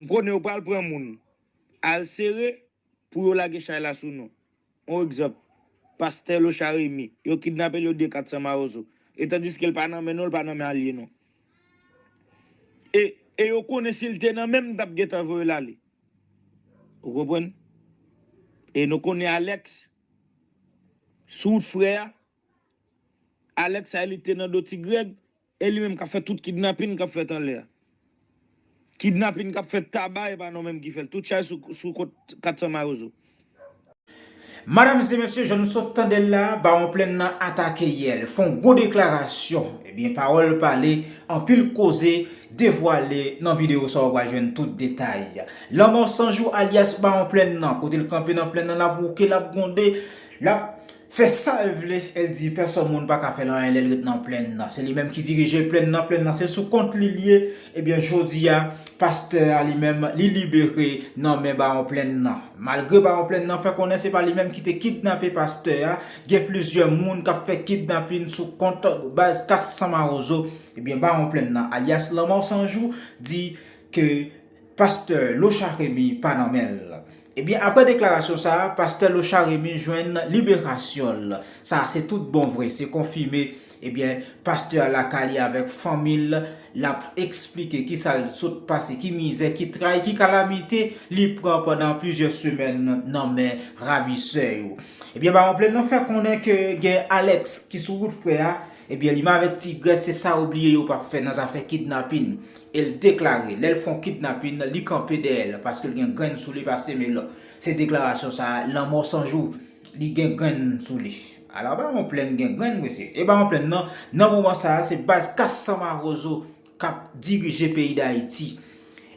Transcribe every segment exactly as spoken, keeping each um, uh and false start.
M konnen yo pral pran moun al sere pou yo lage chay la sou nou. Yon egzanp, pastè Locha Remy, yo kidnape l, yo di kat san mawozo. E tandiske l pa nan men nou, l pa nan men alye nou. E, e yo konnen si l te nan men m, m t ap gentan voye l ale. Ou konprann? E nou konnen Alex, sou wout frè a, Alex sa li te nan do Ti Grèg, e li menm k ap fè tout kidnapin k ap fèt anlè a. Kidnapin k ap fèt Taba, e pa nou menm ki fè l. Tout chay sou, sou kont kat san mawozo. Madam e mesye, jan nou sot tande l la, Bawon Plèn nan atake yè. L fè yon gwo deklarasyon. Ebyen, pawòl pale, anpil koze devwale nan videyo sa a, w pral jwenn tout detay. Lanmò San Jou alyas Bawon Plèn nan, kote l kanpe nan plèn nan, l ap wouke, l ap gwonde, l ap fè sa l vle, e l di pèsòn moun pa ka fè l anyen lè l ret nan plèn nan. Se li menm ki dirije plèn nan, plèn nan se sou kont li l ye. Ebyen, jodi a, pastè a li menm, li libere nan men Bawon Plèn nan. Malgre Bawon Plèn nan fè konnen se pa li menm ki te kidnape pastè a, gen plizyè moun k ap fè kidnapin sou kont baz Kas San Mawozo. Ebyen, Bawon Plèn nan, alyas Lanmò San Jou, di ke pastè Locha Remy pa nan men l. Ebyen, apre deklarasyon sa a, pastè Locha Remy jwenn liberasyon l. Sa a se tout bon vre, se konfime. Ebyen, pastè a lakay li avèk fanmi l, l ap eksplike kisa l sot pase, ki mizè, ki tray, ki kalamite li pran pandan plizyè semèn nan men ravisè yo. Ebyen, Bawon Plèn nan fè konnen ke gen Alex ki sou wout frè a, ebyen, li menm avèk Ti Grèg, se sa yo bliye yo p ap fè nan zafè kidnapin. E l deklare, lè l fè yon kidnapin, li kanpe dèyè l, paske l gen grenn sou li, pa seme lòt. Se deklarasyon sa a, Lanmò San Jou, li gen grenn sou li. Ala Bawon Plèn gen grenn, mesye. E Bawon Plèn nan, nan moman sa a, se baz Kas San Mawozo k ap dirije peyi Dayiti.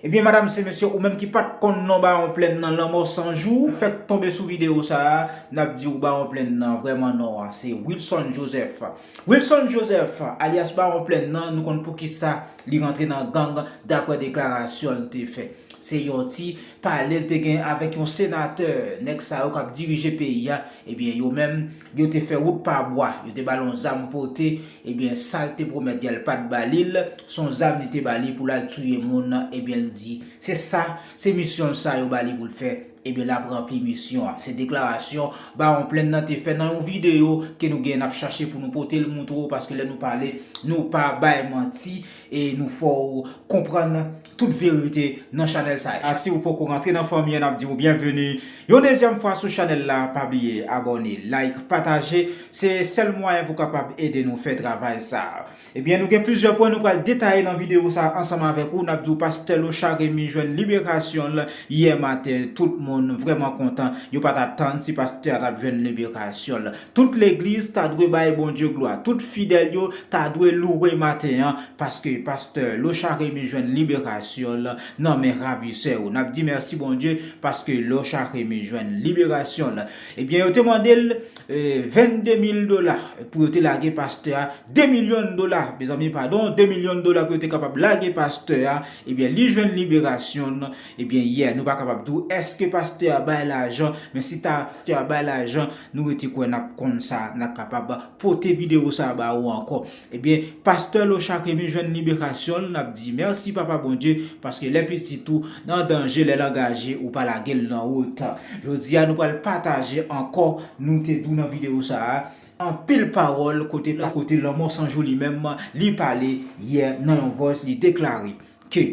Ebyen, madam e mesye, ou menm ki pa t konn non Bawon Plèn nan, Lanmò San Jou, fèk tonbe sou videyo sa a, n ap di w Bawon Plèn nan, vrèman non an, se Wilson Joseph. Wilson Joseph, alyas Bawon Plèn nan, nou konn poukisa li rantre nan gang, daprè deklarasyon l te fè. Se yon ti pale l te gen avèk yon senatè, nèg sa yo k ap dirije peyi a, ebyen, yo menm, yo te fè wout pa bwa, yo te ba l yon zam pote, ebyen, sa l te pwomèt, l pa t ba li l, se yon zam li te ba li pou l al touye moun, ebyen, l di, se sa, se misyon l sa yo ba li pou l fè, ebyen, l ap ranpli misyon an. Se deklarasyon Bawon Plèn nan te fè nan yon videyo ke nou gen, n ap chache pou nou pote l montre w, paske lè nou pale, nou pa bay manti, e nou fè w konprann tout verite nan chanèl sa a. A, si w poko rantre nan fanmi an, n ap di w byenveni yon dezyèm fwa sou chanèl la. Pa bliye abòne, like, pataje. Se sèl mwayen pou w kapab ede nou fè travay sa a. Ebyen, nou gen plizyè pwen nou pral detaye nan videyo sa a ansanm avèk ou. N ap di w pastè Locha Remy jwenn liberasyon l yè maten. Tout moun vrèman kontan. Yo pa t atann si pastè a t ap jwenn liberasyon l. Tout legliz ta dwe bay Bondye glwa. Tout fidèl yo ta dwe louwe maten an, paske pastè Locha Remy jwenn liberasyon l nan men ravisè yo. N ap di mèsi Bondye, paske Locha Remy jwenn liberasyon l. Ebyen, yo te mande l, eh, vennde mil dola pou yo te lage pastè a, de milyon dola, mezanmi, padon, de milyon dola pou yo te kapab lage pastè a. Ebyen, li jwenn liberasyon l. Ebyen, yè, nou pa kapab di w èske pastè a bay lajan, men si ta, pastè a bay lajan, nou rete kwè n ap konn sa, n ap kapab pote videyo sa a ba ou ankò. Ebyen, pastè Locha Remy jwenn liberasyon l, n ap di mèsi Papa Bondye, paske lè pitit ou nan danje, lè l angaje, ou pa lage l nan wout. Jodi a, nou pral pataje ankò, nou te di w nan videyo sa a, anpil pawòl kote, kote Lanmò San Jou li menm, li pale yè nan yon voice, li deklare ke,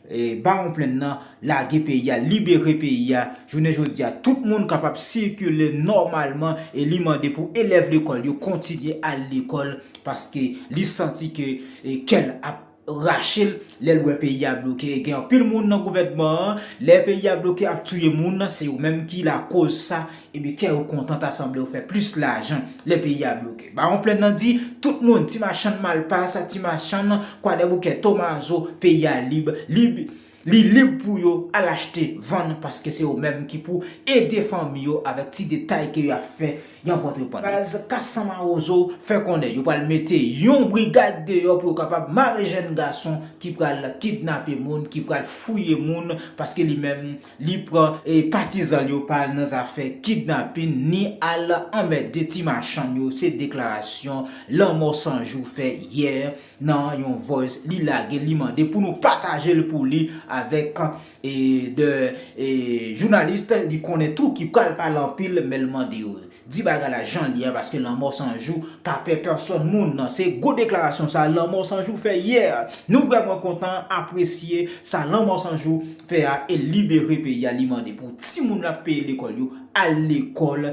e, Bawon Plèn nan lage peyi a, libere peyi a. Jounen jodi a, tout moun kapab sikile nòmalman e li mande pou elèv lekòl yo kontinye al lekòl paske li santi ke, e, kè l ap rache l lè l wè peyi a bloke. E gen anpil moun nan gouvènman an, lè peyi a bloke ap touye moun, se yo menm ki lakoz sa. Ebyen, kè yo kontan, ta sanble yo fè plis lajan lè peyi a bloke. Bawon Plèn nan di, tout moun, ti machann Malpas, ti machann Kwadèboukè, Tomazo, peyi a lib, lib, li lib pou yo al achte, vann, paske se yo menm ki pou ede fanmi yo avèk ti detay ke y ap fè, Yon pòtre pòt. Baz Kas San Mawozo fè konnen yo pral mete yon brigad deyò pou yo kapab mare jèn gason ki pral kidnape moun, ki pral fouye moun, paske li menm, li pran, e, patizan l yo pa al nan zafè kidnapin, ni al anmède ti machann yo. Se deklarasyon Lanmò San Jou fè yè nan yon voice li lage, li mande pou nou pataje l pou li avèk, e, de, e, jounalis li konnen tou ki pral pale anpil, men l mande yo di bagay la jan l ye a, paske Lanmò San Jou pa pè pèsòn moun. Se gwo deklarasyon sa Lanmò San Jou fè yè. Nou vrèman kontan apresye sa Lanmò San Jou fè a e libere peyi a. Li mande pou timoun l ap peye lekòl yo al lekòl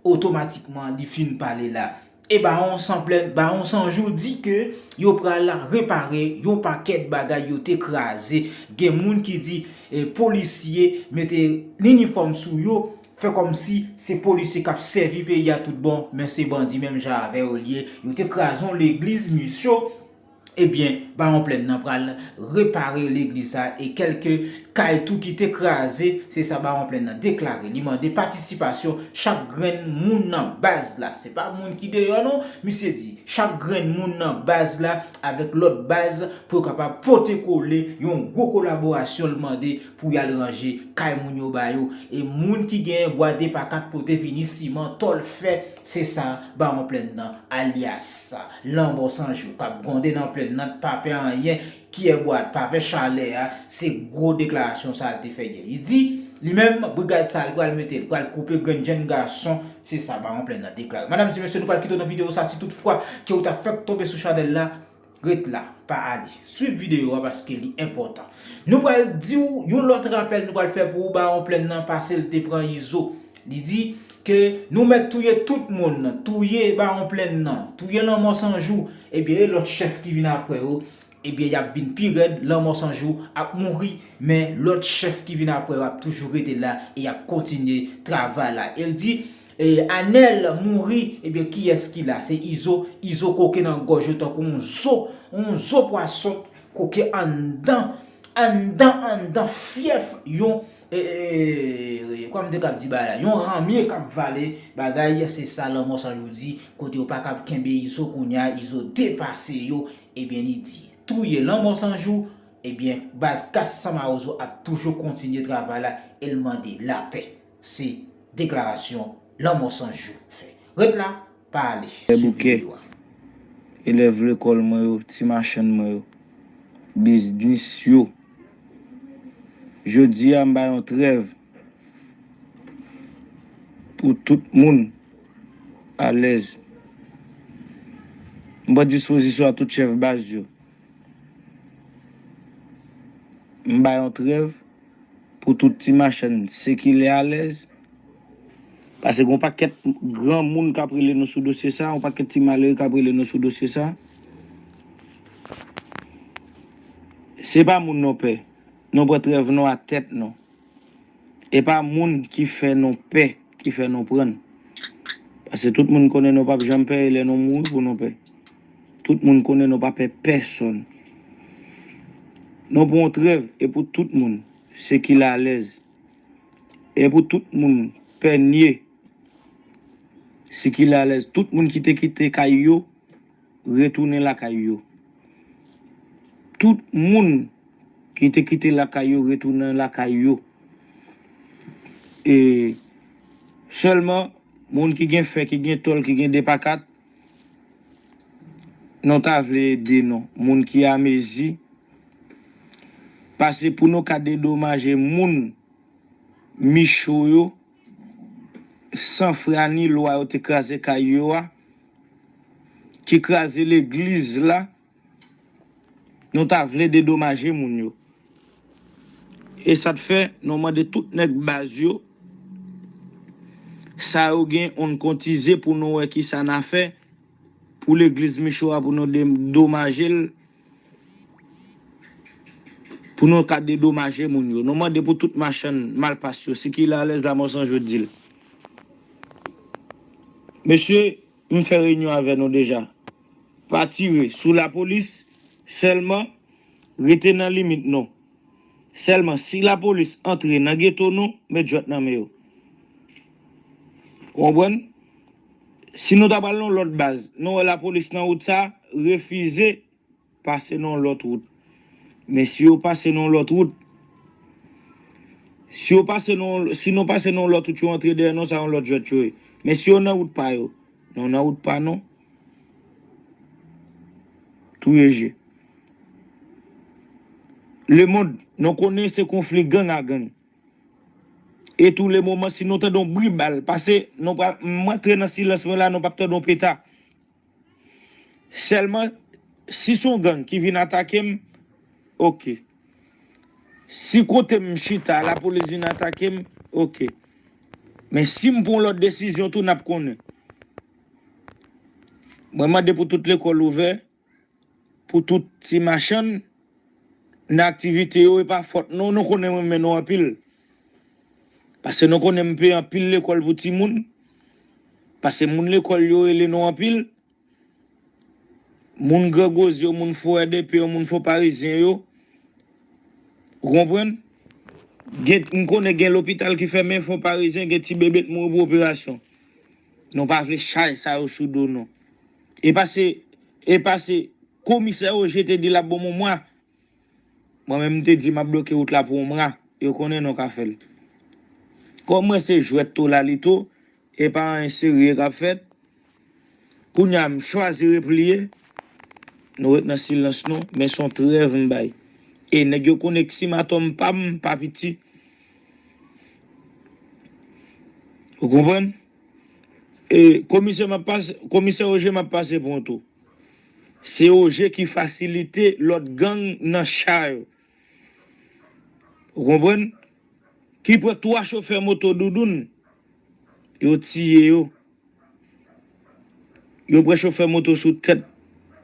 otomatikman. Li fin pale la. E Bawon San Plèn, Bawon San Jou di ke yo pral repare yon pakèt bagay yo te kraze. Gen moun ki di, e, polisye mete linifòm sou yo, fè kòmsi se polisye k ap sèvi peyi a tout bon, men se bandi menm jan avè yo l ye. Yo te kraze yon legliz, misye. Ebyen, Bawon Plèn nan pral repare legliz sa e kèlke kay tou ki te kraze, se sa Bawon Plèn nan deklare. Li mande patisipasyon chak grenn moun nan baz la. Se pa moun ki deyò non, misye di chak grenn moun nan baz la avèk lòt baz pou yo kapab pote kole yon gwo kolaborasyon l mande pou y al ranje kay moun yo ba yo. E moun ki genyen bwa depakat pote vini, siman, tòl fè, se sa Bawon Plèn nan, alyas Lanmò San Jou, k ap gwonde nan plèn nan, pa pè anyen, kiyè bwa, pa pè chalè a, se gwo deklarasyon sa l te fè yè. Li di, li menm, brigad sa l pral mete, l pral koupe grenn jèn gason, se sa Bawon Plèn nan deklare. Madam e mesye, nou pral kite w nan videyo sa, si tout fwa ke w ta fèk tonbe sou chanèl la, ret la, pa ale. Swiv videyo a paske li enpòtan. Nou pral di w yon lòt rapèl nou pral fè pou ou, Bawon Plèn nan, pase l te pran Izo. Li di ke nou mèt touye tout moun, touye Bawon Plèn nan, touye Lanmò San Jou, ebyen, e lòt chèf ki vin apre yo, ebyen, y ap vin pi rèd, Lanmò San Jou ap mouri, men lòt chèf ki vin apre yo ap toujou rete la e y ap kontinye travay la. E l di, e, Anèl mouri, ebyen, kiyès ki la? Se Izo. Izo koke nan gòj yo tankou yon zo, yon zo pwason koke anndan, anndan, anndan fyèf yon, e, e, e, kòman m te kab di bagay la? Yon ranmye k ap vale bagay, se sa Lanmò San Jou di, kote yo pa kab kenbe Izo kounye a, Izo depase yo, ebyen, li di, touye Lanmò San Jou, ebyen, baz Kas San Mawozo ap toujou kontinye travay la e l mande lapè. Se deklarasyon Lanmò San Jou fè. Ret la, pa ale. Swiv videyo a. Elèv lekòl mwen yo, ti machann mwen yo, biznis yo. Jodi a, m ba yon trèv pou tout moun alèz. M pran dispozisyon a tout chèf baz yo. M ba yon trèv pou tout ti machann sikile alèz. Paske gen yon pakèt granmoun k ap rele nou sou dosye sa, yon pakèt ti malere k ap rele nou sou dosye sa. Se pa moun nou pè. Nou pran trèv nou a tèt nou. E pa moun ki fè nou pè, ki fè nou prann. Paske tout moun konnen nou p ap janm pè, e lè nou mouri pou nou pè. Tout moun konnen nou pa pè pèsonn. Nou pran yon trèv, e pou tout moun, sikile alèz. E pou tout moun, pènye, sikile alèz. Tout moun ki te kite kay yo, retounen lakay yo. Tout moun ki te kite lakay yo, retounen lakay yo. E sèlman, moun ki gen fè, ki gen tòl, ki gen depakat, nou ta vle ede nou. Moun ki amezi, pase pou nou ka dedomaje moun Micho yo, san frè a ni lwa yo te kraze kay yo a, ki kraze legliz la, nou ta vle dedomaje moun yo. E sa t fè, nou mande tout nèg baz yo, sa yo gen, onn kotize pou nou wè kisa n a fè pou legliz Micho a, pou nou dedomaje l, pou nou ka dedomaje moun yo. Nou mande pou tout machann malpas yo, sikile alèz, Lanmò San Jou di l. Mesye, m fè reyinyon avè nou deja. Pa tire sou lapolis, sèlman rete nan limit nou. Sèlman si lapolis antre nan geto nou, met jwèt nan men yo. Ou konprann? Si nou ta pral nan lòt baz, nou wè lapolis nan wout sa, refize pase nan lòt wout. Men si yo pase nan lòt wout, si yo pase nan, si nou pase nan lòt wout, yo antre dèyè nou, sa yon lòt jwèt yo ye. Men si yo nan wout pa yo, nou nan wout pa nou. Touye je. Lemonn, nou konnen se konfli gang a gang. E tou le moman, si nou tande yon bri bal, pase nou pral, m antre nan silans mwen la, nou p ap tande yon peta. Sèlman, si se yon gang ki vin atake m, oke. Si kote m chita, lapolis vin atake m, oke. Men si m pran yon lòt desizyon tou, n ap konnen. Mwen mande pou tout lekòl ouvè, pou tout ti machann nan aktivite yo, e pa fòt nou, nou konnen m renmen nou anpil. Pase nou konnen m peye anpil lekòl pou timoun, pase moun lekòl yo rele nou anpil, moun Gran Gozye yo, moun Fo R D P yo, moun Fo Parizyen yo, ou konprann? Gen, m konnen gen lopital ki fèmen, Fo Parizyen, gen ti bebe t mouri pou operasyon. Nou pa vle chay sa yo sou do nou. E pase, e pase, komisè Oje te di l ap ban m yon mwa. Mwen menm, m te di m ap bloke wout la pou yon mwa. Yo konnen nou ka fè l. Kòm mwen se jwèt tou la li tou, e pa anyen serye k ap fèt. Kounye a, m chwazi repliye. Nou ret nan silans nou, men se yon trèv m bay. E nèg yo konnen k simatòm pa m pa piti. Ou konprann? E komisè m ap pase, komisè Oje m ap pase pou yon tou. Se Oje ki fasilite lòt gang nan cha yo. Ou konprann? Ki pran twa chofè moto Doudoun, yo tiye yo. Yo pran chofè moto sou tèt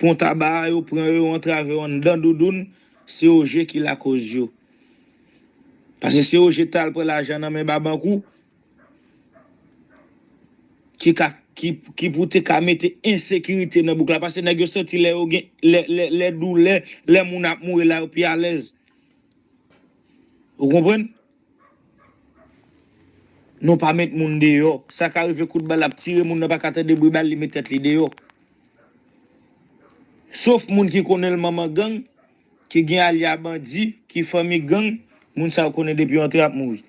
pon taba a, yo pran yo, yo antrave yo anndan Doudoun, se Oje ki lakòz yo. Pase se Oje t al pran lajan nan men Babankou, ki ka, ki, ki pou te ka mete ensekirite nan bouk la. Pase nèg yo santi lè yo gen, lè, lè, lè doulè, lè moun ap mouri la, yo pi alèz. Ou konprann? Nou pa met moun deyò. Sa ka rive kout bal ap tire, moun nan pa ka tande bri bal, li met tèt li deyò. Sof moun ki konnen l manman gang, ki gen alya bandi, ki fanmi gang, moun sa yo konnen depi yo antre ap mouri.